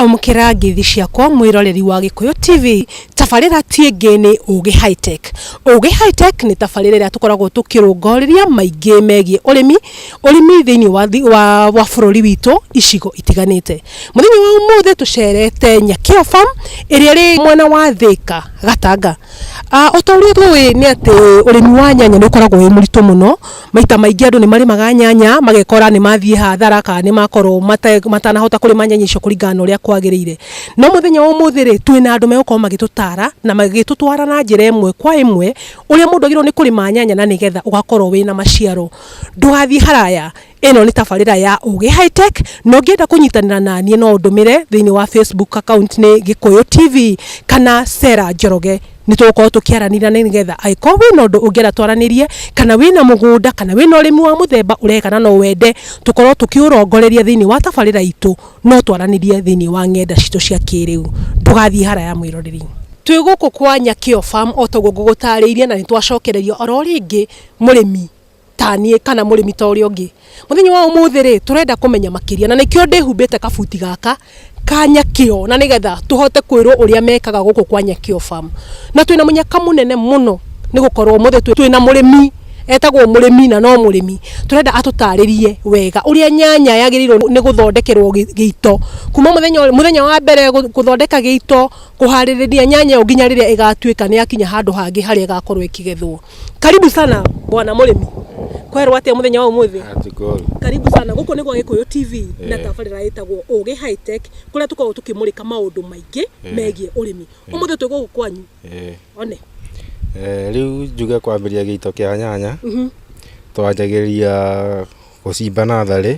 Amũkĩra ngeithi ciakwa mwĩroreri wa Gĩkũyũ TV. Tabarĩra ti ĩngĩ nĩ Ũgĩ High Tech. Ũgĩ High Tech nĩ tabarĩra ĩrĩa tũkoragwo tũkĩrũngorĩria maingĩ megiĩ ũrĩmi, ũrĩmi thĩinĩ wa, wa, wa bũrũri witũ icigo itiganĩte. Mũthenya wa ũmũthĩ tũcerete Nyakĩo Farm ĩrĩa ĩrĩ mwena wa Thĩka, Gatanga. O ta ũrĩa tũĩ nĩ atĩ ũrĩmi wa nyanya nĩ ũkoragwo wĩ mũritũ mũno, maita maingĩ andũ nĩ marĩmaga nyanya magekora nĩ mathiĩ hathara kana nĩ makorwo matanahota kũrĩma nyanya icio kũringana na ũrĩa kwagĩrĩire. No mũthenya wa ũmũthĩ rĩ, twĩna andũ megũkorwo magĩtũtara na magĩtũtwara na njĩra ĩmwe kwa ĩmwe ũrĩa mũndũ agĩrĩirwo nĩ kũrĩma nyanya na nĩgetha ũgakorwo wĩna maciaro. Ndũgathiĩ haraya. Ĩno nĩ tabarĩra ya Ũgĩ High Tech na ũngĩenda kũnyitanĩra naniĩ no ũndũmĩre thĩinĩ wa Facebook account nĩ Gĩkũyũ TV kana Sarah Njoroge. Nĩ tũgũkorwo tũkĩaranĩria na nĩgetha angĩkorwo wĩna ũndũ ũngĩenda twaranĩrie kana wĩna mũgũnda kana wĩna ũrĩmi wa mũthemba ũreka na no wende tũkorwo tũkĩũrongoreria thĩinĩ wa tabarĩra itũ no twaranĩrie thĩinĩ wa ng'enda citũ cia kĩrĩu. Ndũgathiĩ haraya mwĩroreri. Twĩ gũkũ kwa Nyakĩo Farm o ta ũguo ngũgũtarĩirie na nĩ twacokereria oro rĩngĩ mũrĩmi ta niĩ kana mũrĩmi ta ũrĩa ũngĩ. Mũthenya wa ũmũthĩ rĩ, tũrenda kũmenya makĩria na nĩkĩo ndĩhumbĩte kabuti gaka ka Nyakĩo na nĩgetha tũhote kwĩrwo ũrĩa mekaga gũkũ kwa Nyakĩo Farm. Na twĩna mũnyaka mũnene mũno nĩ gũkorwo ũmũthĩ twĩna mũrĩmi etagwo mũrĩmi na no mũrĩmi. Tũrenda atũtarĩrie wega ũrĩa nyanya yagĩrĩirwo nĩ gũthondekerwo gĩito kuma mũthenya mũthenya wa mbere gũthondeka gĩito, kũharĩrĩria nyanya ĩyo nginya rĩrĩa ĩgatuĩka nĩ yakinya handũ hangĩ harĩa ĩgakorwo ĩkĩgethwo. Karibu sana bwana mũrĩmi. Kwerwo atĩa mũthenya wa ũmũthĩ? Atikoru. Karibu sana gũkũ nĩ gwa Gĩkũyũ TV na tabarĩra ĩtagwo Ũgĩ High Tech kũrĩa tũkoragwo tũkĩmũrĩka maũndũ maingĩ megiĩ ũrĩmi. Ũmũthĩ twĩ gũkũ kwanyu. One. Rĩu njuge kwambĩrĩria gĩito kĩa nyanya, twanjagĩrĩria gũcimba natharĩ,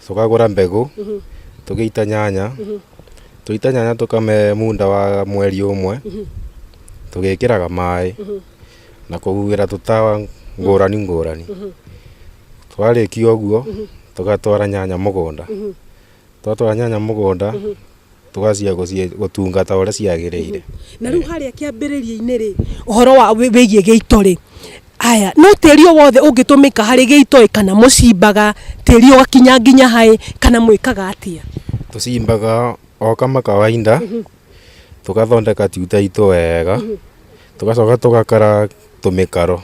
tũkagũra mbegũ, tũgĩita nyanya, twaita nyanya tũkame munda wa mweri ũmwe, tũgĩkĩraga maĩ na kũhuhĩra tũtawa ngũrani ngũrani. Twarĩkia ũguo, tũgatwara nyanya mũgũnda. Twatwara nyanya mũgũnda, tũgacia gũtungata ũrĩa ciagĩrĩire. Na rĩu harĩa kĩambĩrĩria-inĩ rĩ, ũhoro wa wĩgiĩ gĩito rĩ, aya no tĩri o wothe ũngĩtũmĩka harĩ gĩito ĩ kana mũcimbaga tĩri ũgakinya nginya haĩ kana mwĩkaga atĩa? Tũcimbaga o kama kawaida, tũgathondeka tuta itũ wega, tũgacoka tũgakara tũmĩkaro,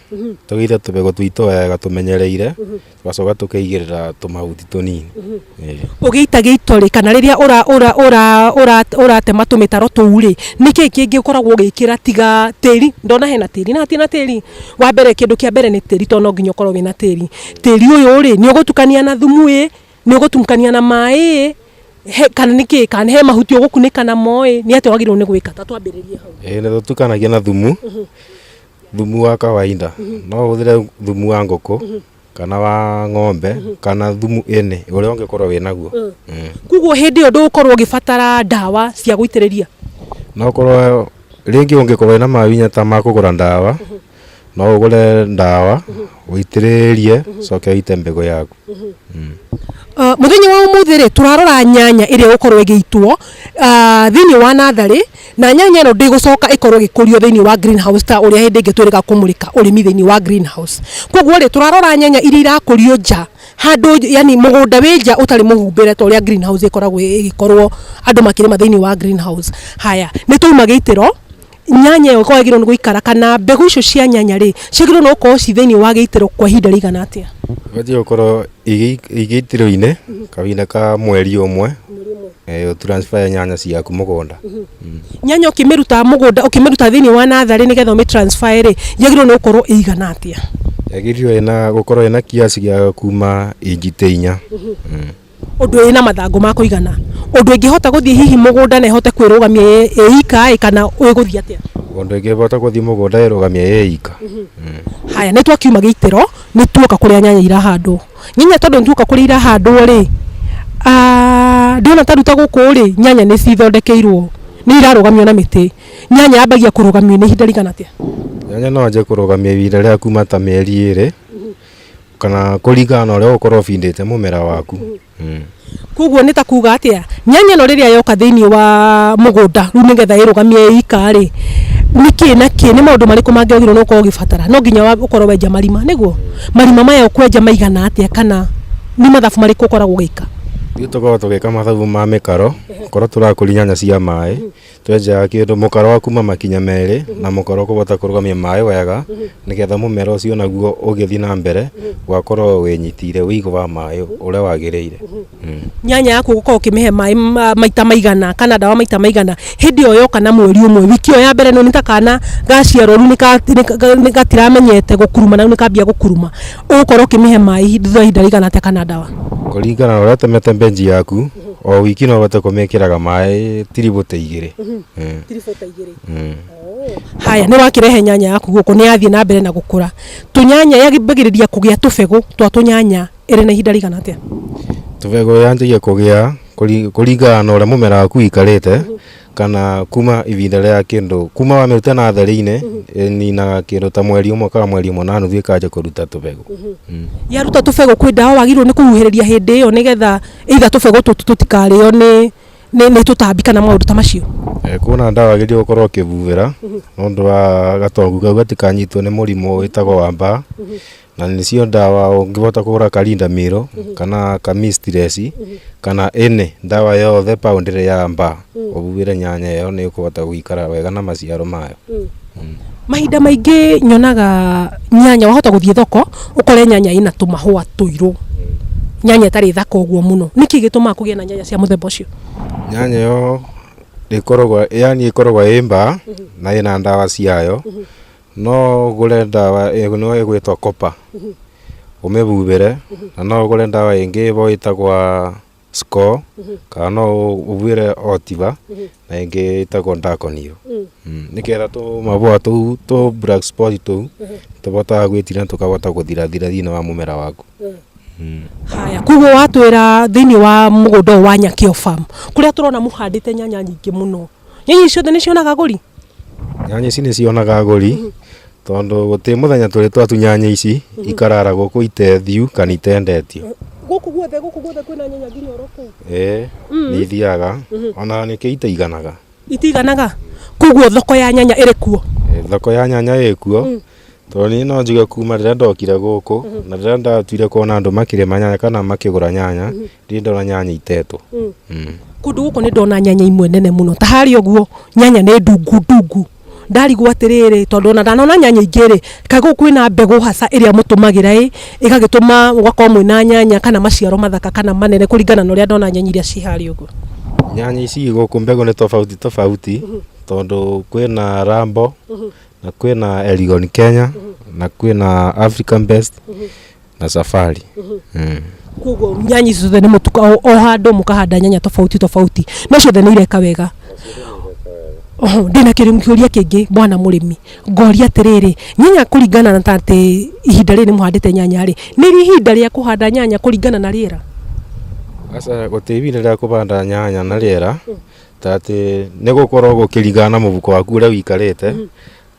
tũgaita tũbegũ twitũ wega tũmenyereire, tũgacoka tũkaigĩrĩra tũmahuti tũnini. Ũgĩita gĩito rĩ, kana rĩrĩa ũratema tũmĩtaro tũu rĩ, nĩkĩ kĩngĩ ũkoragwo ũgĩkĩra tiga tĩri? Ndona hena tĩri na hatirĩ na tĩri. Wa mbere kĩndũ kĩa mbere nĩ tĩri tondũ no nginya ũkorwo wĩna tĩri. Tĩri ũyũ rĩ, nĩ ũgũtukania na thumu ĩ, nĩ ũgũtukania na maĩ ĩ, kana nĩ kĩ, kana he mahuti ũgũkunĩka namo ĩ, nĩ atĩa wagĩrĩirwo nĩ gwĩka? Ta twambĩrĩrie hau. Ĩĩ nĩ tũtukanagia na thumu, thumu wa kawaida. No ũhũthĩre thumu wa ngũkũ, kana wa ng'ombe, kana thumu any ũrĩa ũngĩkorwo wĩ naguo. Koguo hĩndĩ ĩyo ndũgũkorwo ũgĩbatara ndawa cia gũitĩrĩria? No ũkorwo rĩngĩ ũngĩkorwo wĩna mahinya ta ma kũgũra ndawa, no ũgũre ndawa ũitĩrĩrie ũcoke ũite mbegũ yaku. Mũthenya wa ũmũthĩ rĩ, tũrarora nyanya ĩrĩa ĩgũkorwo ĩgĩitwo thĩinĩ wa natharĩ, na nyanya ĩno ndĩgũcoka ĩkorwo ĩgĩkũrio thĩinĩ wa greenhouse ta ũrĩa hĩndĩ ĩngĩ twĩrĩga kũmũrĩka ũrĩmi thĩinĩ wa greenhouse. Koguo rĩ, tũrarora nyanya iria irakũrio nja handũ yani mũgũnda wĩ nja ũtarĩ mũhumbĩre ta ũrĩa greenhouse ĩkoragwo ĩgĩkorwo andũ makĩrĩma thĩinĩ wa greenhouse. Haya, nĩ twauma gĩitĩro, nyanya ĩyo ĩkoragwo nĩ gũikara kana mbegũ icio cia nyanya rĩ, ciagĩrĩirwo nĩ gũkorwo ci thĩinĩ wa gĩitĩro kwa ihinda rĩigana atĩa? Ibatiĩ gũkorwo igĩitĩro-inĩ kahinda ka mweri ũmwe, ũ transfer nyanya ciaku mũgũnda. Nyanya ũkĩmĩruta mũgũnda, ũkĩmĩruta thĩinĩ wa natharĩ nĩgetha ũmĩ transfer rĩ, yagĩrĩirwo nĩ gũkorwo ĩigana atĩa? Yagĩrĩirwo ĩna gũkorwo ĩna kiasi gĩa kuma inji ta inya. Ũndũ ĩna mathangũ ma kũigana, ũndũ ĩngĩhota gũthiĩ hihi mũgũnda na ĩhote kwĩrũgamia ĩ ika ĩ kana ĩgũthiĩ atĩa? Ũndũ ĩngĩhota gũthiĩ mũgũnda ĩrũgamie ĩ ika. Haya, nĩ twakiuma gĩitĩro, nĩ tuoka kũrĩa nyanya irahandwo. Nyanya tondũ nĩ tuoka kũrĩa irahandwo rĩ, ndĩrona ta rĩu ta gũkũ rĩ, nyanya nĩ cithondekeirwo, nĩ irarũgamio na mĩtĩ. Nyanya yambagia kũrũgamio nĩ ihinda rĩigana atĩa? Nyanya no wanjie kũrũgamia ihinda rĩa kuma ta mĩeri ĩrĩ, kana kũringana na ũrĩa ũgũkorwo ũbindĩte mũmera waku. Koguo nĩ ta kuga atĩa, nyanya ĩno rĩrĩa yoka thĩinĩ wa mũgũnda rĩu nĩgetha ĩrũgamie ĩ ika rĩ, nĩkĩ na kĩ, nĩ maũndũ marĩkũ mangĩ wagĩrĩirwo nĩ gũkorwo ũgĩbatara? No nginya ũkorwo wenja marima nĩguo? Marima maya ũkwenja maigana atĩa kana nĩ mathabu marĩkũ ũkoragwo ũgĩka? Ithuĩ tũkoragwo tũgĩka mathabu ma mĩkaro, korwo tũrakũria nyanya cia maĩ, twenjaga kĩndũ mũkaro wa kuma makinya merĩ na mũkaro ũkũhota kũrũgamia maĩ wega, nĩgetha mũmera ũcio naguo ũgĩthiĩ na mbere ũgakorwo wĩnyitĩire wĩigũ wa maĩ ũrĩa wagĩrĩire. Nyanya yaku ũgũkorwo ũkĩmĩhe maĩ maita maigana kana ndawa maita maigana hĩndĩ ĩyo yoka na mweri ũmwe wiki ĩyo ya mbere nĩ ta kana gaciarwo rĩu nĩ gatiramenyete gũkuruma na rĩu nĩ kambia gũkuruma, ũgũkorwo ũkĩmĩhe maĩ thutha wa ihinda rĩigana atĩa kana ndawa? Kũringana na ũrĩa ũtemete mbenji yaku, o wiki no ũhote kũmĩkĩraga maĩ tiribũtĩ igĩrĩ. Tiribũtĩ igĩrĩ. Haya, nĩ wakĩrehe nyanya yaku gũkũ, nĩ yathiĩ na mbere na gũkũra. Tũnyanya yambagĩrĩria kũgĩa tũbegũ twa tũnyanya ĩrĩ na ihinda rĩigana atĩa? Tũbegũ yanjagia kũgĩa kũringana na ũrĩa mũmera waku ũikarĩte, kana kuma ihinda rĩa kĩndũ, kuma wamĩruta natharĩ-inĩ, ĩninaga kĩndũ ta mweri ũmwe kana mweri ũmwe na nuthu ĩkanjia kũruta tũbegũ. Yaruta tũbegũ kwĩ ndawa wagĩrĩirwo nĩ kũhuhĩrĩria hĩndĩ ĩyo nĩgetha either tũbegũ tũtũ tũtikarĩo nĩ tũtambi kana maũndũ ta macio? Kwĩna ndawa wagĩrĩirwo gũkorwo ũkĩhuhĩra, nĩ ũndũ wa gatongu kau gatikanyitwo nĩ mũrimũ wĩtagwo wa mbaa. Na nĩcio ndawa ũngĩhota kũgũra karinda miro kana kamistress kana any ndawa yothe pound ĩrĩa ya mbaa ũhuhĩre nyanya ĩyo nĩ ũkũhota gũikara wega na maciaro mayo. Mahinda maingĩ nyonaga nyanya wahota gũthiĩ thoko ũkore nyanya ĩna tũmahũa tũirũ, nyanya ĩtarĩ thaka ũguo mũno. Nĩkĩ gĩtũmaga kũgĩe na nyanya cia mũthemba ũcio? Nyanya ĩyo ĩkoragwo yani ĩkoragwo ĩ mbaa na ĩna ndawa ciayo. No ũgũre ndawa ĩno ĩgwĩtwo copper ũmĩhuhĩre, na no ũgũre ndawa ĩngĩ ĩho ĩtagwo score, kana no ũhuhĩre otiva na ĩngĩ ĩtagwo daconil, nĩgetha tũmahũa tũu tũ black spot tũu tũhotaga gwĩtiria na tũkahota gũthirathira thĩinĩ wa mũmera waku. Haya, koguo watwĩra thĩinĩ wa mũgũnda ũyũ wa Nyakĩo Farm, kũrĩa tũrona mũhandĩte nyanya nyingĩ mũno, Nyanya ici ciothe nĩ cionaga agũri? Nyanya ici nĩ cionaga agũri, tondũ gũtirĩ mũthenya tũrĩ twatu nyanya ici ikarara gũkũ itethiu kana itendetio. Gũkũ guothe, gũkũ guothe kwĩna nyanya nginya oro kũu? Ĩĩ, nĩ ithiaga, ona nĩkĩo itaiganaga. Itiiganaga? Koguo thoko ya nyanya ĩrĩ kuo? Thoko ya nyanya ĩ kuo, Tondũ niĩ no njuge kuma rĩrĩa ndokire gũkũ, na rĩrĩa ndatuire kuona andũ makĩrĩma nyanya kana makĩgũra nyanya, ndirĩ ndona nyanya itetwo. Kũndũ gũkũ nĩ ndona nyanya imwe nene mũno, ta harĩa ũguo nyanya nĩ ndungu ndungu, ndarigwo atĩrĩrĩ, tondũ ona ndanona nyanya ingĩ rĩ, kaĩ gũkũ kwĩna mbegũ hasa ĩrĩa mũtũmagĩra ĩ, ĩgagĩtũma mũgakorwo mwĩna nyanya kana maciaro mathaka kana manene kũringana na ũrĩa ndona nyanya iria ciĩ harĩa ũguo? Nyanya ici gũkũ mbegũ nĩ tofauti tofauti, tondũ kwĩna Rambo, na kwĩna Elgon Kenya na kwĩna African Best na Safari. Koguo nyanya ici ciothe nĩ mũtuka o handũ mũkahanda nyanya tofauti tofauti no ciothe nĩ ireka wega. Oho, ndĩna kĩũria kĩngĩ bwana mũrĩmi, ngoria atĩrĩrĩ, nyanya kũringana na ta atĩ ihinda rĩrĩ mũhandĩte nyanya rĩ, nĩ rĩ ihinda rĩa kũhanda nyanya kũringana na rĩera? Aca gũtirĩ ihinda rĩa kũhanda nyanya na rĩera, Ta atĩ nĩ gũkorwo gũkĩringana na mũhuko waku ũrĩa ũikarĩte,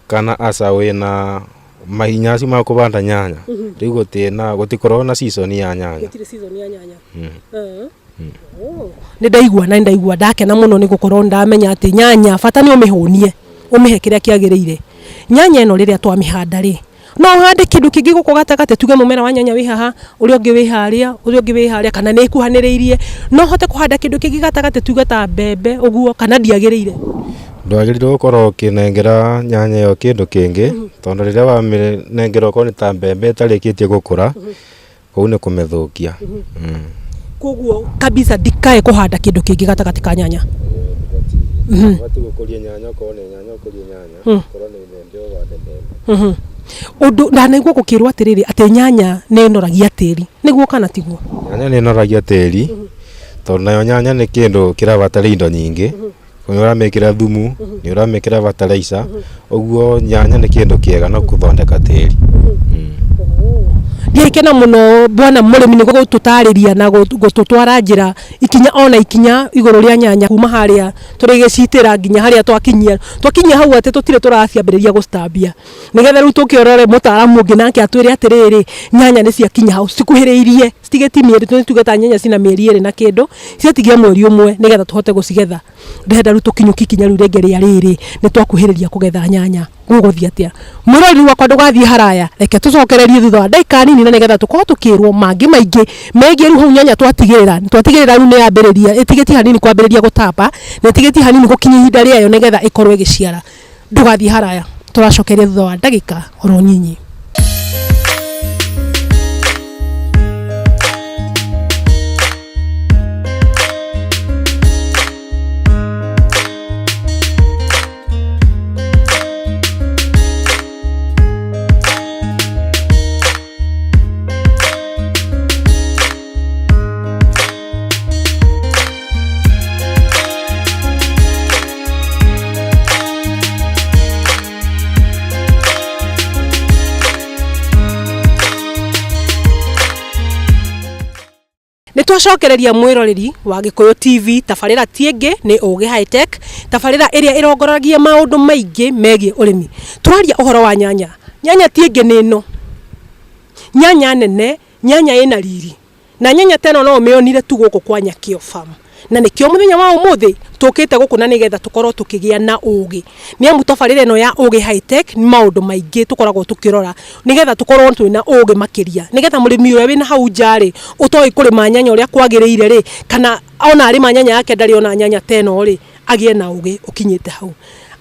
kana aca wĩna mahinya acio ma kũhanda nyanya. Rĩu gũtirĩ na gũtikoragwo na season ya nyanya. Gũtirĩ season ya nyanya. Nĩ ndaigua na nĩ ndaigua ndakena mũno nĩ gũkorwo nĩ ndamenya atĩ nyanya bata nĩ ũmĩhũnie, ũmĩhe kĩrĩa kĩagĩrĩire. Nyanya ĩno rĩrĩa twamĩhanda rĩ, No ũhande kĩndũ kĩngĩ gũkũ gatagatĩ tuge mũmera wa nyanya wĩ haha, ũrĩa ũngĩ wĩ harĩa, ũrĩa ũngĩ wĩ harĩa kana nĩ ikuhanĩrĩirie. No ũhote kũhanda kĩndũ kĩngĩ gatagatĩ tuge ta mbembe ũguo kana ndiagĩrĩire? Ndwagĩrĩirwo gũkorwo ũkĩnengera nyanya ĩyo kĩndũ kĩngĩ, tondũ rĩrĩa wamĩnengera okorwo nĩ ta mbembe ĩtarĩkĩtie gũkũra, kũu nĩ kũmĩthũkia. Koguo kabisa ndikae kũhanda kĩndũ kĩngĩ gatagatĩ ka nyanya. Ũbatiĩ gũkũria nyanya, okorwo nĩ nyanya ũkũrie nyanya, okorwo nĩ mbembe ũhande mbembe. Ũndũ ndanaigua gũkĩrwo atĩrĩrĩ atĩ nyanya nĩ ĩnoragia tĩri, nĩguo kana tiguo? Nyanya nĩ ĩnoragia tĩri, tondũ nayo nyanya nĩ kĩndũ kĩrabatara indo nyingĩ, nĩ ũramĩkĩra thumu, nĩ ũramĩkĩra fertilizer, ũguo nyanya nĩ kĩndũ kĩega na gũthondeka tĩri. Ndĩgĩkena mũno bwana mũrĩmi nĩ gũtũtarĩria na gũtũtwara njĩra ikinya ona ikinya igũrũ rĩa nyanya kuma harĩa tũrĩgĩcitĩra nginya harĩa twakinyia. Twakinyia hau atĩ tũtirĩ tũraciambĩrĩria gũcitambia. Nĩgetha rĩu tũkĩorore mũtaramu ũngĩ nake atwĩre atĩrĩrĩ, nyanya nĩ ciakinya hau cikuhĩrĩirie, citigĩtie mĩeri, tuge ta nyanya cina mĩeri ĩrĩ na kĩndũ, ciatigia mweri ũmwe nĩgetha tũhote gũcigetha. Ndĩrenda rĩu tũkinyũkie ikinya rĩu rĩngĩ rĩa rĩrĩ, nĩ twakuhĩrĩria kũgetha nyanya. Gũgũthiĩ atĩa? Mwĩroreri wakwa, ndũgathiĩ haraya, reke tũcokererie thutha wa ndagĩka nini na nĩgetha tũkorwo tũkĩrwo mangĩ maingĩ megiĩ rĩu hau nyanya twatigĩrĩra twatigĩrĩra rĩu nĩ yambĩrĩria, ĩtigĩtie hanini kwambĩrĩria gũtamba na ĩtigĩtie hanini gũkinya ihinda rĩayo nĩgetha ĩkorwo ĩgĩciara. Ndũgathiĩ haraya, tũracokeria thutha wa ndagĩka oro nyinyi. Nĩ twacokereria mwĩroreri wa Gĩkũyũ TV, tabarĩra ti ĩngĩ nĩ Ũgĩ High Tech, tabarĩra ĩrĩa ĩrongoragia maũndũ maingĩ megiĩ ũrĩmi. Tũraria ũhoro wa nyanya. Nyanya ti ĩngĩ nĩ ĩno. Nyanya nene, nyanya ĩna riri. Na nyanya ta ĩno no ũmĩonire tu gũkũ kwa Nyakĩo Farm. Na nĩkĩo mũthenya wa ũmũthĩ tũkĩte gũkũ na nĩgetha tũkorwo tũkĩgĩa na ũgĩ. Nĩ amu tabarĩra ĩno ya Ũgĩ High Tech nĩ maũndũ maingĩ tũkoragwo tũkĩrora nĩgetha tũkorwo twĩna ũgĩ makĩria. Nĩgetha mũrĩmi ũrĩa wĩna hau nja rĩ, ũtoĩ kũrĩma nyanya ũrĩa kwagĩrĩire rĩ, kana ona arĩma nyanya yake ndarĩ ona nyanya ta ĩno rĩ, agĩe na ũgĩ ũkinyĩte hau.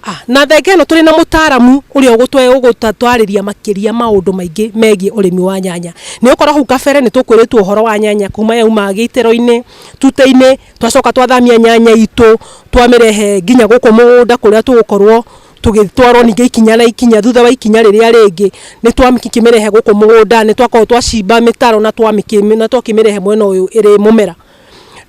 Ah, na thengia ĩno tũrĩ na mũtaaramu ũrĩa ũgũtwarĩria makĩria maũndũ maingĩ megiĩ ũrĩmi wa nyanya. Nĩ ũkorwo hau kabere nĩ tũkwĩrĩtwo ũhoro wa nyanya kuma yauma gĩitĩro-inĩ, tuta-inĩ, twacoka twathamia nyanya itũ twamĩrehe nginya gũkũ mũgũnda kũrĩa tũgũkorwo tũgĩtwarwo ningĩ ikinya na ikinya thutha wa ikinya rĩrĩa rĩngĩ nĩ twakĩmĩrehe gũkũ mũgũnda, nĩ twakorwo twacimba mĩtaro na twakĩmĩrehe mwena ũyũ ĩrĩ mũmera.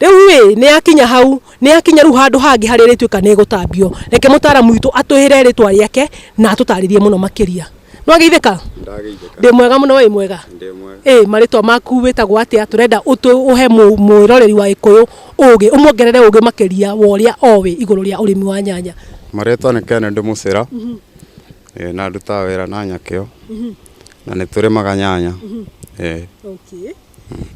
Rĩu ĩ nĩ yakinya hau, nĩ yakinya rĩu handũ hangĩ harĩa ĩrĩtuĩka nĩ ĩgũtambio. Reke mũtaaramu witũ atwĩre rĩtwa rĩake na atũtarĩrie mũno makĩria. Nĩ wageithĩka? Ndageithĩka. Ndĩ mwega mũno, wĩ mwega? Ndĩ mwega. Ĩ marĩtwa maku wĩtagwo atĩa? Tũrenda ũhe mwĩroreri wa Gĩkũyũ ũgĩ, ũmuongerere ũgĩ makĩria wa ũrĩa oĩ igũrũ rĩa ũrĩmi wa nyanya. Marĩtwa nĩ Kennedy Mũcĩra, ĩĩ na ndutaga wĩra na Nyakĩo, na nĩ tũrĩmaga nyanya. Ĩĩ. Okay.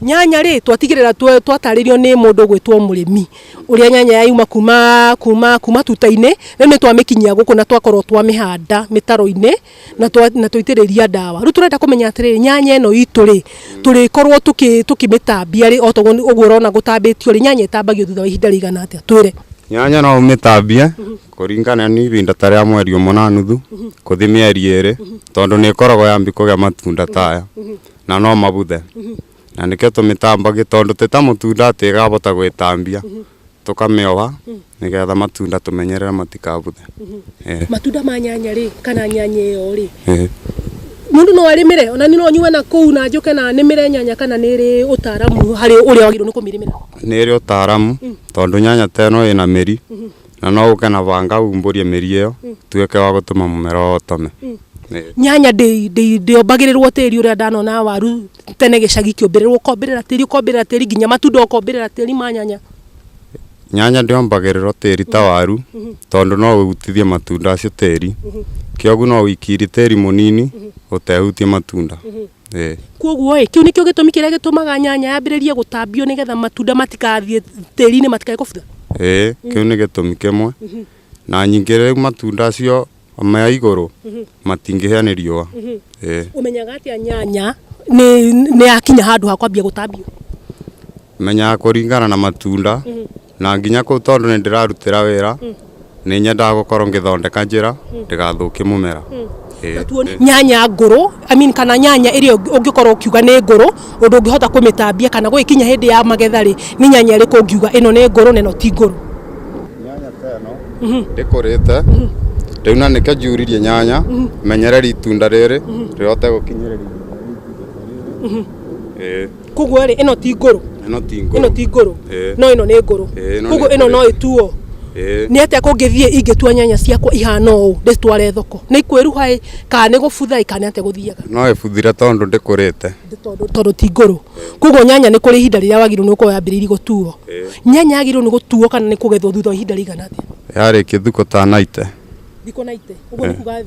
Nyanya rĩ, twatigĩrĩra twatarĩrio nĩ mũndũ ũgwĩtwo mũrĩmi, ũrĩa nyanya yauma kuma kuma kuma tuta-inĩ, rĩu nĩ twamĩkinyia gũkũ na twakorwo twamĩhanda mĩtaro-inĩ na na twaitĩrĩria ndawa. Rĩu tũrenda kũmenya atĩrĩrĩ, nyanya ĩno itũ rĩ, tũrĩkorwo tũkĩmĩtambia rĩ, o ta ũguo ũrona gũtambĩtio rĩ, nyanya ĩtambagio thutha wa ihinda rĩigana atĩa? Twĩre. Nyanya no ũmĩtambie kũringana nĩ ibinda ta rĩa mweri ũmwe na nuthu kũthi mĩeri ĩrĩ, tondũ nĩ ĩkoragwo yambi kũgĩa matunda ta aya. Na no mabuthe. Na nĩkĩo tũmĩtambagia tondũ tĩ ta mũtunda atĩ ĩkabota gwĩtambia, tũkamĩoha nĩgetha matunda tũmenyerere matikabuthe. Ĩĩ. Matunda ma nyanya rĩ, kana nyanya ĩyo rĩ, mũndũ no arĩmĩre? Ona niĩ no nyume na kũu na njũke na nĩmĩre nyanya kana nĩ ĩrĩ ũtaaramu harĩ ũrĩa wagĩrĩirwo nĩ kũmĩrĩmĩra? Nĩ ĩrĩ ũtaaramu tondũ nyanya ta ĩno ĩna mĩri na no ũke na banga umbũrie mĩri ĩyo ũtuĩke wa gũtũma mũmera ũhotome. Nyanya ndĩombagĩrĩrwo tĩri ũrĩa ndanona waru tene gĩcagi kĩũmbĩrĩrwo, ũkombĩrĩra tĩri, ũkombĩrĩra tĩri nginya matunda ũkombĩrĩra tĩri ma nyanya. Nyanya ndĩombagĩrĩrwo tĩri ta waru tondũ no ũhutithie matunda acio tĩri, kĩoguo no ũikirie tĩri mũnini ũtehutie matunda. Ĩĩ. Kwoguo ĩ, kĩu nĩkĩo gĩtũmi kĩrĩa gĩtũmaga nyanya yambĩrĩrie gũtambio nĩgetha matunda matigathiĩ tĩri-inĩ matikae kũbutha? Ĩĩ, kĩu nĩ gĩtũmi kĩmwe. Na nyingĩ rĩu matunda acio me igũrũ matingĩhĩa nĩ riũa. Ĩĩ. Ũmenyaga atĩa nyanya nĩ yakinya handũ ha kwambia gũtambio? Menyaga kũringana na matunda na nginya kũu tondũ nĩ ndĩrarutĩra wĩra nĩ nyendaga gũkorwo ngĩthondeka njĩra ndĩgathũkie mũmera. Ĩĩ. Nyanya ngũrũ, I mean kana nyanya ĩrĩa ũngĩkorwo ũkiuga nĩ ngũrũ ũndũ ũngĩhota kũmĩtambia kana gũgĩkinya hĩndĩ ya magetha rĩ, nĩ nyanya ĩrĩkũ ũngiuga ĩno nĩ ngũrũ na ĩno ti ngũrũ? Nyanya ta ĩno ndĩkũrĩte rĩu na nĩkĩo njuririe nyanya menyereri itunda rĩrĩ rĩhote gũkinyĩrĩria ĩĩ. Koguo rĩ, ĩno ti ngũrũ? Ĩno ti ngũrũ. Ĩno ti ngũrũ? Ĩĩ. No ĩno nĩ ngũrũ? Ĩĩ, ĩno nĩ Koguo ĩno no ngũrũ. ĩtuo? Ĩĩ. Nĩ atĩa kũngĩthiĩ ingĩtua nyanya ciakwa ihana ũũ ndĩcitware thoko? Nĩ ikwĩruha ĩ, kana nĩ gũbutha ĩ, kana nĩ atĩa gũthiaga? No ĩbuthire tondũ ndĩkũrĩte. Tondũ ti ngũrũ. Koguo nyanya nĩ kũrĩ ihinda rĩrĩa wagĩrĩirwo nĩ gũkorwo yambĩrĩirie gũtuo. Nyanya yagĩrĩirwo nĩ gũtuo kana nĩ kũgethwo thutha wa ihinda rĩigana atĩa? Yarĩkia thikũ ta 90. Thikũ 90, ũguo nĩ kuga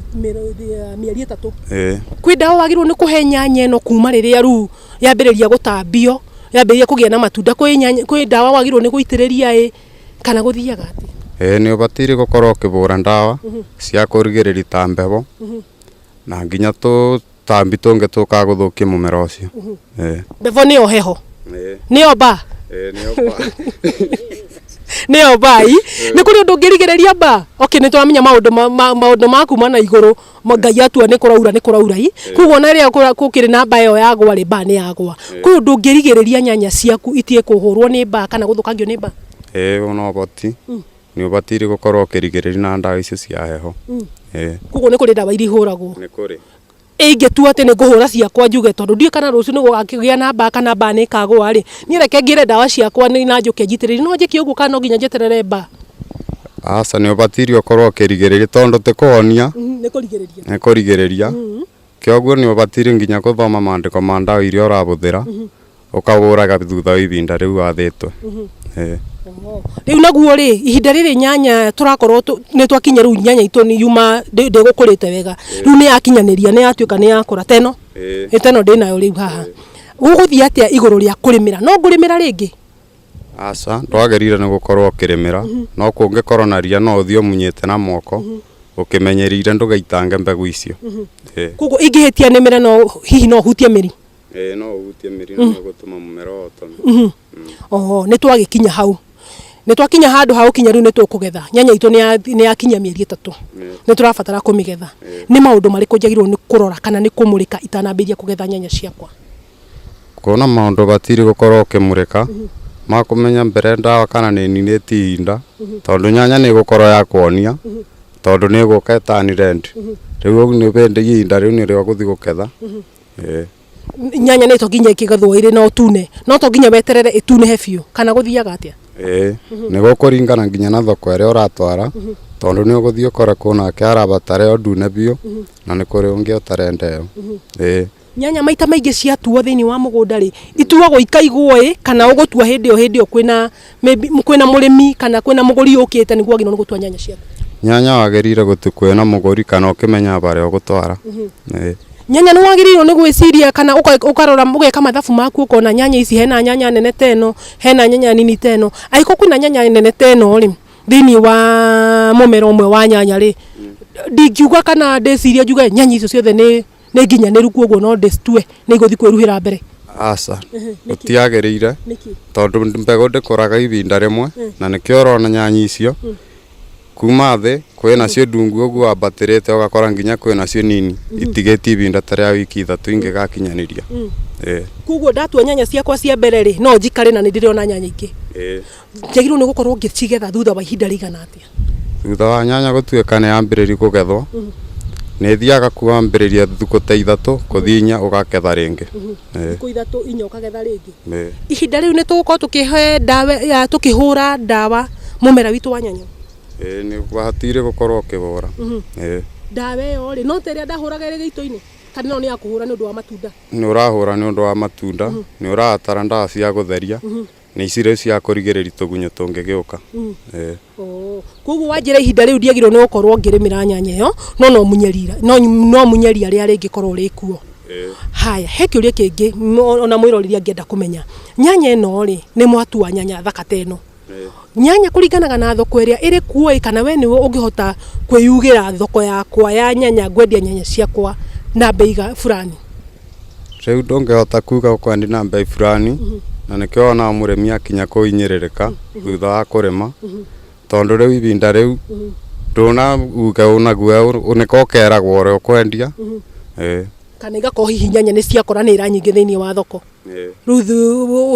mĩeri 3. Ĩĩ. Kwĩ ndawa wagĩrĩirwo nĩ kũhe nyanya ĩno kuma rĩrĩa rĩu yambĩrĩria gũtambio, yambĩrĩria kũgĩa na matunda, kwĩ nyanya, kwĩ ndawa wagĩrĩirwo nĩ gũitĩrĩria ĩ, kana gũthiaga atĩa? Ĩĩ nĩ ũbataire gũkorwo ũkĩbũra ndawa cia kũrigĩrĩria ta mbebo na nginya tũtambi tũngĩ tũkaga gũthũkia mũmera ũcio. Ĩĩ. Mbebo nĩyo heho? Ĩĩ. Nĩyo mbaa? Ĩĩ nĩyo mbaa. Nĩyo mbai. Nĩ kũrĩ ũndũ ũngĩrigĩrĩria mbaa? Okay, nĩ tũramenya maũndũ maũndũ ma kuma na igũrũ, Ngai atua nĩ kũraura nĩ kũraura i. Koguo ona rĩrĩa gũkĩrĩ na mbaa ĩyo yagwa rĩ, mbaa nĩ yagwa. Kwĩ ũndũ ũngĩrigĩrĩria nyanya ciaku itige kũhũrwo nĩ mbaa kana gũthũkangio nĩ mbaa? Ĩĩ no ũboti, nĩ ũbataire gũkorwo ũkĩrigĩrĩria na ndawa icio cia heho. Ĩĩ. Koguo nĩ kũrĩ ndawa iria ihũragwo? Nĩ kũrĩ. Ingĩtua atĩ nĩ ngũhũra ciakwa njuge tondũ ndiũĩ kana rũciũ nĩ gũgakĩgĩa na mbaa kana mbaa nĩ ĩkagũa rĩ, niĩ reke ngĩre ndawa ciakwa na njũke njitĩrĩrie. No njĩke ũguo kana no nginya njeterere mbaa? Aca nĩ ũbataire ũkorwo ũkĩrigĩrĩria tondũ ti kũhonia. Nĩ kũrigĩrĩria. Nĩ kũrigĩrĩria. Kĩoguo nĩ ũbataire nginya gũthoma mandĩko ma ndawa iria ũrabũthĩra. Ũkagũraga thutha wa ibinda rĩu wathĩtwo. Ĩĩ. Rĩu naguo rĩ, ihinda rĩrĩ nyanya tũrakorwo nĩ twakinya rĩu nyanya itũ nĩ yuma ndĩgũkũrĩte wega. Rĩu nĩ yakinyanĩria nĩ yatuĩka nĩ yakũra ta ĩno. Ĩĩ ta ĩno ndĩnayo rĩu haha. Gũgũthiĩ atĩa igũrũ rĩa kũrĩmĩra? No ngũrĩmĩra rĩngĩ? Aca, ndwagĩrĩire nĩ gũkorwo ũkĩrĩmĩra, no kũngĩkorwo na ria no ũthiĩ ũmunyĩte na moko, ũkĩmenyereire ndũgaitange mbegũ icio. Ĩĩ. Koguo ingĩhĩtia nĩmĩre no hihi no hutie mĩri? Ĩĩ no ũhutie mĩri na nĩ ũgũtũma mũmera ũhotome. Oho, nĩ twagĩkinya hau. Nĩ twakinya handũ ha gũkinya rĩu nĩ tũkũgetha. Nyanya itũ nĩ yakinyia mĩeri 3. Nĩ tũrabatara kũmĩgetha. Nĩ maũndũ marĩkũ njagĩrĩirwo nĩ kũrora kana nĩ kũmũrĩka itanambĩrĩria kũgetha nyanya ciakwa? Kuona maũndũ ũbataire gũkorwo ũkĩmũrĩka, ma kũmenya mbere ndawa kana nĩ ĩninĩte ihinda, tondũ nyanya nĩ ĩgũkorwo ya kuonia, tondũ nĩ ĩgũka ĩ turn red. Rĩu ũguo nĩ hĩndĩ ihinda rĩu nĩrĩo ũgũthiĩ gũketha. Ĩĩ. Nyanya nĩ to nginya ĩkĩgethwo ĩrĩ na ũtune, no to nginya weterere ĩtunĩhe biũ, kana gũthiaga atĩa? Ĩĩ, nĩ gũkũringana nginya na thoko ĩrĩa ũratwara, tondũ nĩ ũgũthiĩ ũkore kwĩ nake arabatara ĩyo ndune biũ, na nĩ kũrĩ ũngĩ ũtarenda ĩyo. Ĩĩ. Nyanya maita maingĩ ciatuo thĩinĩ wa mũgũnda rĩ, ituagwo ikaigwo ĩ, kana ũgũtua hĩndĩ ĩyo hĩndĩ ĩyo kwĩna maybe kwĩna mũrĩmi kana kwĩna mũgũri ũkĩte nĩguo wagĩrĩirwo nĩ gũtua nyanya ciaku? Nyanya wagĩrĩire gũtua kwĩna mũgũri kana ũkĩmenya barĩa ũgũtwara. Ĩĩ. Nyanya nĩ wagĩrĩirwo nĩ gwĩciria kana ũkarora ũgeka mathabu maku ũkona nyanya ici hena nyanya nene ta ĩno, hena nyanya nini ta ĩno. Angĩkorwo kwĩna nyanya nene ta ĩno rĩ, thĩinĩ wa mũmera ũmwe wa nyanya rĩ, ndingiuga kana ndĩcirie njuge nyanya icio ciothe nĩ nĩ nginyanĩru kuoguo no ndĩcitue nĩ igũthiĩ kwĩruhĩra mbere. Aca, gũtiagĩrĩire tondũ mbegũ ndĩkũraga ibinda rĩmwe na nĩkĩo ũrona nyanya icio kuma thĩ kwĩ nacio ndungu ũguo wambatĩrĩte ũgakora nginya kwĩ nacio nini itigĩtie ibinda ta rĩa wiki 3 ingĩgakinyanĩria. Ĩĩ. Koguo ndatua nyanya ciakwa cia mbere rĩ, no njikare na nĩ ndĩrĩona nyanya ingĩ. Ĩĩ. Njagĩrĩirwo nĩ gũkorwo ngĩcigetha thutha wa ihinda rĩigana atĩa? Thutha wa nyanya gũtuĩka nĩ yambĩrĩria kũgethwo, nĩ ĩthiaga kwambĩrĩria thikũ ta 3 gũthiĩ 4 ũgaketha rĩngĩ. Ĩĩ. Thikũ 3 4 ũkagetha rĩngĩ. Ĩĩ. Ihinda rĩu nĩ tũgũkorwo tũkĩhe ndawa ya tũkĩhũra ndawa mũmera witũ wa nyanya? Ĩĩ nĩ ũbataire gũkorwo ũkĩhũra. Ĩĩ. Ndawa ĩyo rĩ, no ta ĩrĩa ndahũraga ĩrĩ gĩito-inĩ? Kana ĩno nĩ ya kũhũra nĩ ũndũ wa matunda? Nĩ ũrahũra nĩ ũndũ wa matunda, nĩ ũrabatara ndawa cia gũtheria, na ici rĩu cia kũrigĩrĩria tũgunyũ tũngĩgĩũka. Ĩĩ. Oh, koguo wanjĩra ihinda rĩu ndiagĩrĩirwo nĩ gũkorwo ngĩrĩmĩra nyanya ĩyo, no no munye ria, no no munye ria rĩrĩa rĩngĩkorwo rĩ kuo. Haya, he kĩũria kĩngĩ ona mwĩroreri angĩenda kũmenya. Nyanya ĩno rĩ, nĩ mwatua nyanya thaka ta ĩno. Nyanya kũringanaga na thoko ĩrĩa ĩrĩ kuo ĩ, kana we nĩwe ũngĩhota kwĩyugĩra thoko yakwa ya nyanya ngwendia nyanya ciakwa na mbei fulani? Rĩu ndũngĩhota kuga ũkwendia na mbei fulani, na nĩkĩo wonaga mũrĩmi akinya kũhinyĩrĩrĩka thutha wa kũrĩma, tondũ rĩu ibinda rĩu ndũna uge ũnague nĩko ũkeragwo ũrĩa ũkwendia. Ĩĩ. Kana igakorwo hihi nyanya nĩ ciakora nĩ nyingĩ thĩinĩ wa thoko. Rĩu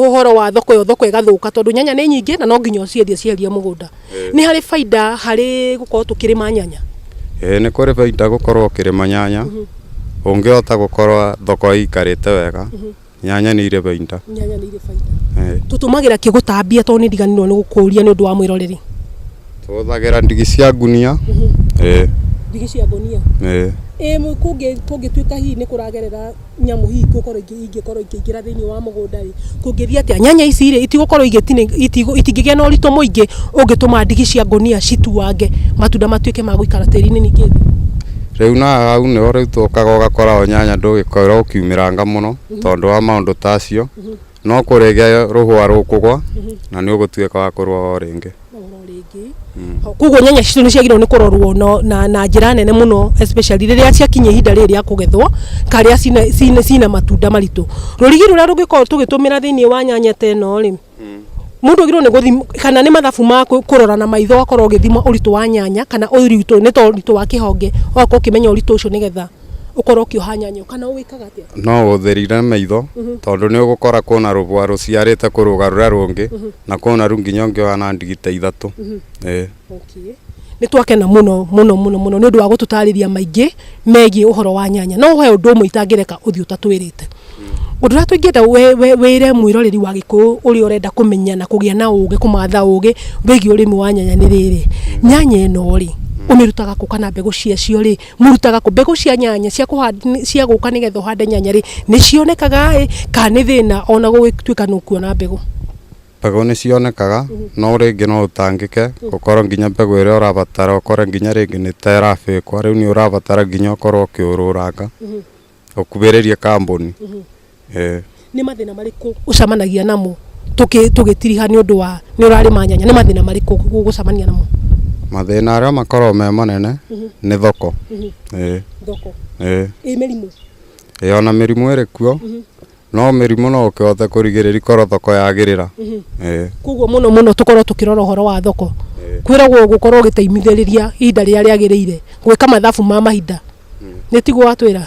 ũhoro wa thoko ĩyo, thoko ĩgathũka tondũ nyanya nĩ nyingĩ na no nginya ũciendie cieherie mũgũnda. Nĩ harĩ baida harĩ gũkorwo tũkĩrĩma nyanya? Ĩĩ nĩ kũrĩ baida gũkorwo ũkĩrĩma nyanya, ũngĩhota gũkorwo thoko ĩikarĩte wega, nyanya nĩ irĩ baida. Nyanya nĩ irĩ baida. Tũtũmagĩra kĩ gũtambia tondũ nĩ ndiganĩirwo nĩ gũkũria nĩ ũndũ wa mwĩroreri? Tũhũthagĩra ndigi cia ngunia. Ĩĩ. Ndigi cia ngunia? Ĩĩ. Ĩ kũngĩtuĩka hihi nĩ kũragerera nyamũ hihi gũkorwo ingĩkorwo ikĩingĩra thĩinĩ wa mũgũnda rĩ, kũngĩthiĩ atĩa? Nyanya ici rĩ, itigũkorwo itingĩgĩa na ũritũ mũingĩ ũngĩtũma ndigi cia ngũnia cituange matunda matuĩke ma gũikara tĩri-inĩ ningĩ thĩ? Rĩu na hau nĩho rĩu tũkaga ũgakora o nyanya ndũgĩkorwo ũkiumĩranga mũno tondũ wa maũndũ ta acio. No kũrĩgĩa rũhũa rũkũgwa na nĩ ũgũtuĩka wa kũrũa o rĩngĩ. Oro rĩngĩ. Koguo nyanya citũ nĩ ciagĩrĩirwo nĩ kũrorwo na njĩra nene mũno, especially rĩrĩa ciakinya ihinda rĩrĩ rĩa kũgethwo, karĩa cina matunda maritũ. Rũrigi rũrĩa rũngĩkorwo tũgĩtũmĩra thĩinĩ wa nyanya ta ĩno rĩ, mũndũ agĩrĩirwo nĩ gũthima kana nĩ mathabu ma kũrora na maitho, ũgakorwo ũgĩthima ũritũ wa nyanya kana ũritũ nĩ ta ũritũ wa kĩhonge, ũgakorwo ũkĩmenya ũritũ ũcio nĩgetha ũkorwo ũkĩoha nyanya ĩyo, kana wĩkaga atĩa? No ũthĩrire maitho tondũ nĩ ũgũkora kwĩna rũbua rũciarĩte kũrũga rũrĩa rũngĩ na kwĩna rũu nginya ũngĩoha na ndigi ta ithatũ. Ĩĩ. Okay. Nĩ twakena mũno mũno mũno mũno nĩ ũndũ wa gũtũtarĩria maingĩ megiĩ ũhoro wa nyanya. No he ũndũ ũmwe itangĩreka ũthiĩ ũtatwĩrĩte. Ũndũ ũrĩa tũingĩenda wĩre mwĩroreri wa Gĩkũyũ ũrĩa ũrenda kũmenya na kũgĩa na ũgĩ, kũmatha ũgĩ wĩgiĩ ũrĩmi wa nyanya nĩ rĩrĩ, nyanya ĩno rĩ, ũmĩrutaga kũ kana mbegũ ciacio rĩ, mũrutaga kũ? Mbegũ cia nyanya cia kũhanda, cia gũka nĩgetha ũhande nyanya rĩ, nĩ cionekaga ĩ, kana nĩ thĩna ona gũgĩtuĩka nĩ ũkuona mbegũ? Mbegũ nĩ cionekaga, no rĩngĩ no ũtangĩke gũkorwo nginya mbegũ ĩrĩa ũrabatara ũkore nginya rĩngĩ nĩ ta ĩrabĩkwa, rĩu nĩ ũrabatara nginya ũkorwo ũkĩũrũranga ũkuhĩrĩrie kambuni. Ĩĩ. Nĩ mathĩna marĩkũ ũcemanagia namo tũgĩtiriha nĩ ũndũ wa nĩ ũrarĩma nyanya, nĩ mathĩna marĩkũ ũgũcemania namo? Mathĩna arĩa makoragwo me manene nĩ thoko. Ĩĩ. Thoko. Ĩĩ. Ĩ mĩrimũ? Ĩĩ ona mĩrimũ ĩrĩ kuo, no mĩrimũ no ũkĩhote kũrigĩrĩria korwo thoko yagĩrĩra. Ĩĩ. Koguo mũno mũno tũkorwo tũkĩrora ũhoro wa thoko. Kwĩragwo gũkorwo ũgĩteithĩrĩria ihinda rĩrĩa rĩagĩrĩire, gwĩka mathabu ma mahinda. Nĩ tiguo watwĩra?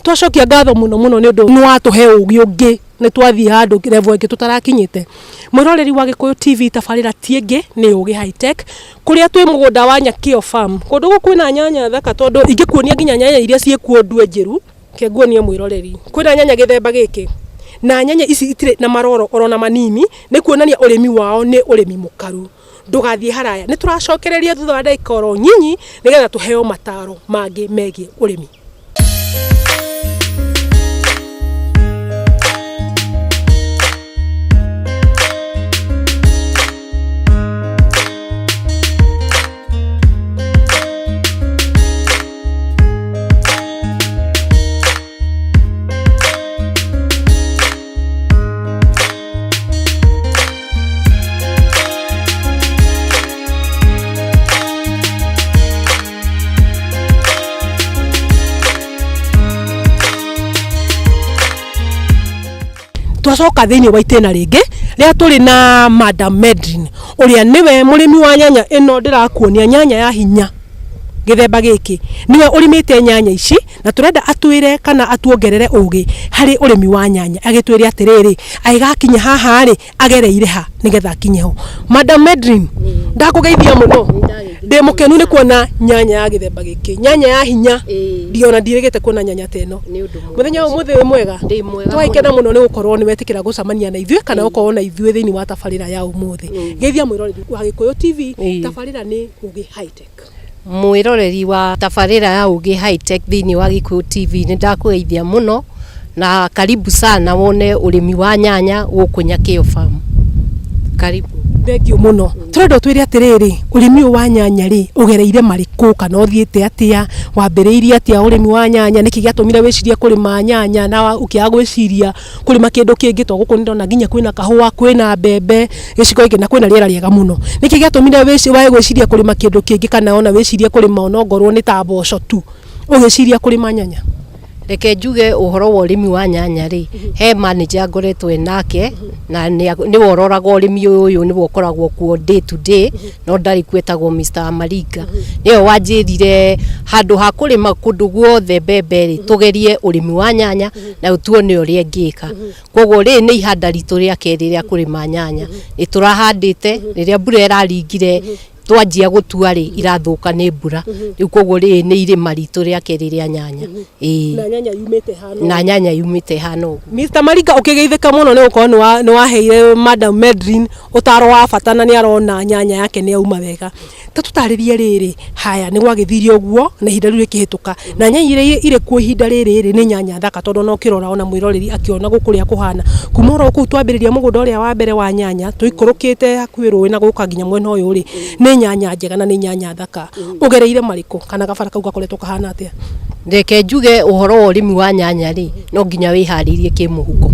Twacokia ngatho mũno mũno nĩ ũndũ nĩ watũhe ũgĩ ũngĩ, nĩ twathiĩ handũ level ĩngĩ tũtarakinyĩte. Mwĩroreri wa Gĩkũyũ TV, tabarĩra ti ĩngĩ nĩ Ũgĩ High Tech, kũrĩa twĩ mũgũnda wa Nyakĩo Farm. Kũndũ gũkũ kwĩna nyanya thaka tondũ ingĩkuonia nginya nyanya iria ciĩkuo ndue njĩru, reke nguonie mwĩroreri. Kwĩna nyanya gĩthemba gĩkĩ, na nyanya ici itirĩ na maroro orona manini, nĩ kuonania ũrĩmi wao nĩ ũrĩmi mũkaru. Ndũgathiĩ haraya, nĩ tũracokereria thutha wa ndagĩka oro nyinyi nĩgetha tũheo mataro mangĩ megiĩ ũrĩmi. Twacoka thĩinĩ wa itĩna rĩngĩ rĩrĩa tũrĩ na Madam Medrin ũrĩa nĩwe mũrĩmi wa nyanya ĩno ndĩrakuonia, nyanya ya hinya gĩthemba gĩkĩ, nĩwe ũrĩmĩte nyanya ici na tũrenda atwĩre kana atuongerere ũgĩ harĩ ũrĩmi wa nyanya, agĩtwĩre atĩrĩrĩ, agĩgakinya haha rĩ, agereire ha nĩgetha akinye ho. Madam Medrin, ndakũgeithia mũno, ndĩ mũkenu nĩ kuona nyanya ya gĩthemba gĩkĩ, nyanya ya hinya, ndiona ndirĩgĩte kuona nyanya ta ĩno. Mũthenya wa ũmũthĩ wĩ mwega? Ndĩ mwega. Twagĩkena mũno nĩ gũkorwo nĩ wetĩkĩra gũcemania na ithuĩ kana gũkorwo na ithuĩ thĩinĩ wa tabarĩra ya ũmũthĩ. Geithia mwĩroreri wa Gĩkũyũ TV, tabarĩra nĩ Ũgĩ High Tech. Mwĩroreri wa tabarĩra ya Ũgĩ High Tech thĩinĩ wa Gĩkũyũ TV, nĩ ndakũgeithia mũno na karibu sana wone ũrĩmi wa nyanya gũkũ Nyakĩo Farm. Karibu. Thengiũ mũno. Tũrenda ũtwĩre atĩrĩrĩ, ũrĩmi ũyũ wa nyanya rĩ, ũgereire marĩkũ kana ũthiĩte atĩa, wambĩrĩirie atĩa ũrĩmi wa nyanya, nĩkĩ gĩatũmire wĩcirie kũrĩma nyanya na ũkĩaga gwĩciria kũrĩma kĩndũ kĩngĩ, tondũ gũkũ nĩ ndĩrona nginya kwĩna kahũa, kwĩna mbembe gĩcigo gĩkĩ na kwĩna rĩera rĩega mũno. Nĩkĩ gĩatũmire wage gwĩciria kũrĩma kĩndũ kĩngĩ kana ona wĩcirie kũrĩma ona ongorwo nĩ ta mboco tu, ũgĩciria kũrĩma nyanya? Reke njuge ũhoro wa ũrĩmi wa nyanya rĩ, he manager ngoretwo nake na nĩwe ũroraga ũrĩmi ũyũ, nĩwe ũkoragwo kuo day to day, no ndarĩ kuo, etagwo Mr. Amaringa. Nĩwe wanjĩrire handũ ha kũrĩma kũndũ guothe mbembe rĩ, tũgerie ũrĩmi wa nyanya na tuone ũrĩa ĩngĩka. Koguo rĩrĩ nĩ ihanda ritũ rĩa kerĩ rĩa kũrĩma nyanya. Nĩ tũrahandĩte, rĩrĩa mbura ĩraringire twanjia gũtua rĩ, irathũka nĩ mbura. Rĩu koguo rĩrĩ nĩ irĩma ritũ rĩa kerĩ rĩa nyanya. Ĩĩ. Na nyanya yumĩte hana. Na nyanya yumĩte hana ũguo. Mr. Maringa ũkĩgeithĩka mũno nĩ gũkorwo nĩ waheire Madam Medrin ũtaro wa bata na nĩ arona nyanya yake nĩ yauma wega. Ta tũtarĩrie rĩrĩ, haya nĩ gwagĩthire ũguo na ihinda rĩu rĩkĩhĩtũka, na nyanya iria irĩ kuo ihinda rĩrĩ rĩ, nĩ nyanya thaka tondũ ona ũkĩrora ona mwĩroreri akĩona gũkũ ũrĩa kũhana. Kuma oro kũu twambĩrĩria mũgũnda ũrĩa wa mbere wa nyanya, tũikũrũkĩte hakuhĩ rũĩ na gũka nginya mwena ũyũ rĩ, nĩ nyanya njega na nĩ nyanya thaka. Ũgereire marĩkũ kana gabara kau gakoretwo kahana atĩa? Reke njuge ũhoro wa ũrĩmi wa nyanya rĩ, no nginya wĩharĩrie kĩmũhuko.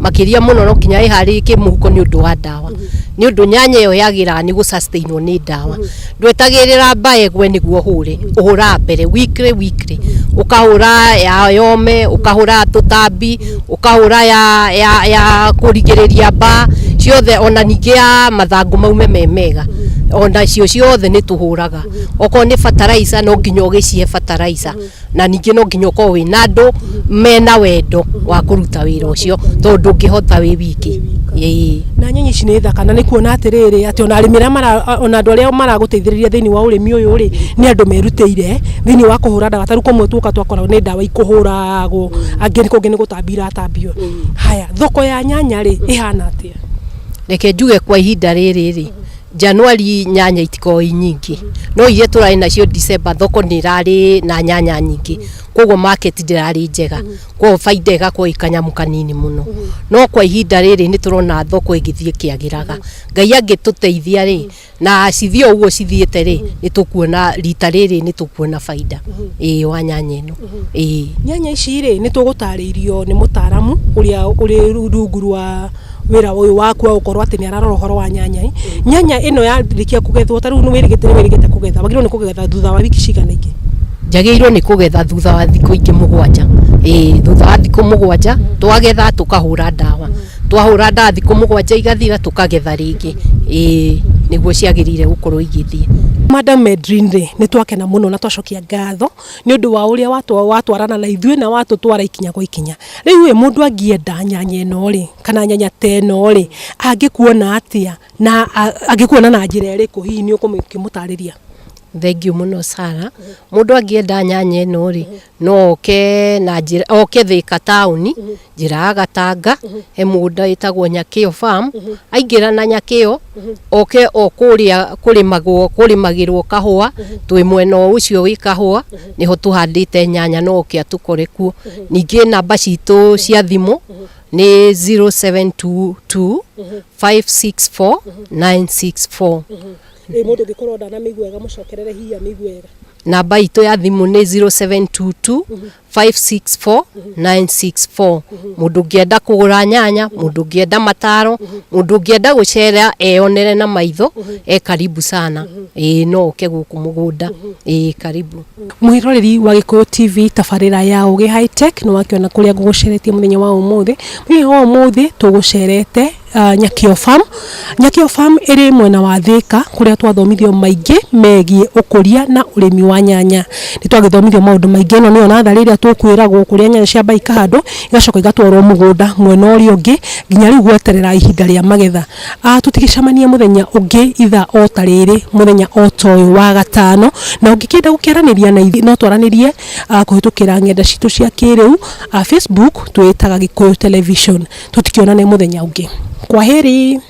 Makĩria mũno no nginya ĩharĩrie kĩmũhuko nĩ ũndũ wa ndawa, nĩ ũndũ nyanya ĩyo yagĩraga nĩ gũsustainwo nĩ ndawa. Ndwetagĩrĩra mbae ĩgwe nĩguo ũhũre, ũhũraga mbere weekly weekly, ũkahũra ya yome, ũkahũra ya tũtambi, ũkahũra ya, ya, ya kũrigĩrĩria mbaa ciothe, ona ningĩ ya mathangũ maume me mega, ona cio ciothe nĩ tũhũraga. Okorwo nĩ fertilizer, no nginya ũgĩcihe fertilizer, na ningĩ no nginya ũkorwo wĩna andũ mena wendo wa kũruta wĩra ũcio, tondũ ndũngĩhota wĩ wiki. Ĩĩ. Na nyanya ici nĩ thaka, na nĩ kuona atĩrĩrĩ atĩ ona arĩmi arĩa mara, ona andũ arĩa maragũteithĩrĩria thĩinĩ wa ũrĩmi ũyũ rĩ, nĩ andũ merutĩire thĩinĩ wa kũhũra ndawa. Tarĩu kũmwe tuoka twakora nĩ ndawa ikũhũragwo, angĩ kũngĩ nĩ gũtambia iratambio. Haya, thoko ya nyanya rĩ, ĩhana atĩa? Reke njuge kwa ihinda rĩrĩ rĩ, Januari nyanya itikoragwo i nyingĩ, no iria tũrarĩ nacio December, thoko nĩ ĩrarĩ na nyanya nyingĩ, koguo market ndĩrarĩ njega, koguo baida ĩgakorwo ĩ kanyamũ kanini mũno. No kwa ihinda rĩrĩ nĩ tũrona thoko ĩgĩthiĩ ĩkĩagĩraga. Ngai angĩtũteithia rĩ, na cithiĩ o ũguo cithiĩte rĩ, nĩ tũkuona rita rĩrĩ nĩ tũkuona baida, ĩĩ, wa nyanya ĩno, ĩĩ. Nyanya ici rĩ, nĩ tũgũtarĩirio nĩ mũtaramu ũrĩa ũrĩ rungu rwa wĩra ũyũ waku wa gũkorwo atĩ nĩ ararora ũhoro wa nyanya. Nyanya ĩno yarĩkia kũgethwo, ta rĩu nĩ wĩrĩgĩte nĩ wĩrĩgĩte kũgetha, wagĩrĩirwo nĩ kũgetha thutha wa wiki cigana ingĩ? Njagĩrĩirwo nĩ kũgetha thutha wa thikũ ingĩ 7. Ĩĩ, thutha wa thikũ 7 twagetha, tũkahũra ndawa. Twahũra ndawa, thikũ 7 igathira, tũkagetha rĩngĩ. Ĩĩ, nĩguo ciagĩrĩire gũkorwo igĩthiĩ. Madam Medrin rĩ, nĩ twakena mũno na twacokia ngatho nĩ ũndũ wa ũrĩa watwarana na ithuĩ na watũtwara ikinya kwa ikinya. Rĩu ĩ, mũndũ angĩenda nyanya ĩno rĩ, kana nyanya ta ĩno rĩ, angĩkuona atĩa na angĩkuona na njĩra ĩrĩkũ? Hihi nĩ ũkũmũtarĩria? Thengiũ mũno, Sara. Mũndũ angĩenda nyanya ĩno rĩ, no oke na njĩra, oke Thĩka taũni, njĩra ya Gatanga, he mũgũnda wĩtagwo Nyakĩo Farm. Aingĩra na Nyakĩo, oke o kũrĩa kũrĩmagwo, kũrĩmagĩrwo kahũa, twĩ mwena o ũcio wĩ kahũa, nĩho tũhandĩte nyanya, no oke atũkore kuo. Ningĩ namba citũ cia thimũ nĩ 0722 564 964. Ĩ mũndũ ũngĩkorwo ndanamĩigua wega, mũcokerere hihi amĩigue wega. Namba itũ ya thimũ nĩ 0722 564 964. Mũndũ ũngĩenda kũgũra nyanya, mũndũ ũngĩenda mataro, mũndũ ũngĩenda gũcera eyonere na maitho, e karibu sana. Ĩĩ, no oke gũkũ mũgũnda. Ĩĩ, karibu. Mwĩroreri wa Gĩkũyũ TV, tabarĩra ya Ũgĩ High Tech, nĩ wakĩona kũrĩa ngũgũceretie mũthenya wa ũmũthĩ. Mũthenya wa ũmũthĩ tũgũcerete Nyakĩo Farm. Nyakĩo Farm ĩrĩ mwena wa Thĩka, kũrĩa twathomithio maingĩ megiĩ ũkũria na ũrĩmi wa nyanya. Nĩ twagĩthomithio maũndũ maingĩ. Ĩno nĩyo natharĩ ĩrĩa tũkwĩragwo kũrĩa nyanya ciambaga ikahandwo, igacoka igatwarwo mũgũnda mwena ũrĩa ũngĩ, nginya rĩu gweterera ihinda rĩa magetha. Tũtigĩcemania mũthenya ũngĩ ithaa o ta rĩrĩ, mũthenya o ta ũyũ wa gatano, na ũngĩkĩenda gũkĩaranĩria na ithuĩ, no twaranĩrie kũhĩtũkĩra ng'enda citũ cia kĩrĩu, Facebook twĩtaga Gĩkũyũ Television. Tũtikĩonane mũthenya ũngĩ. Kwaheri.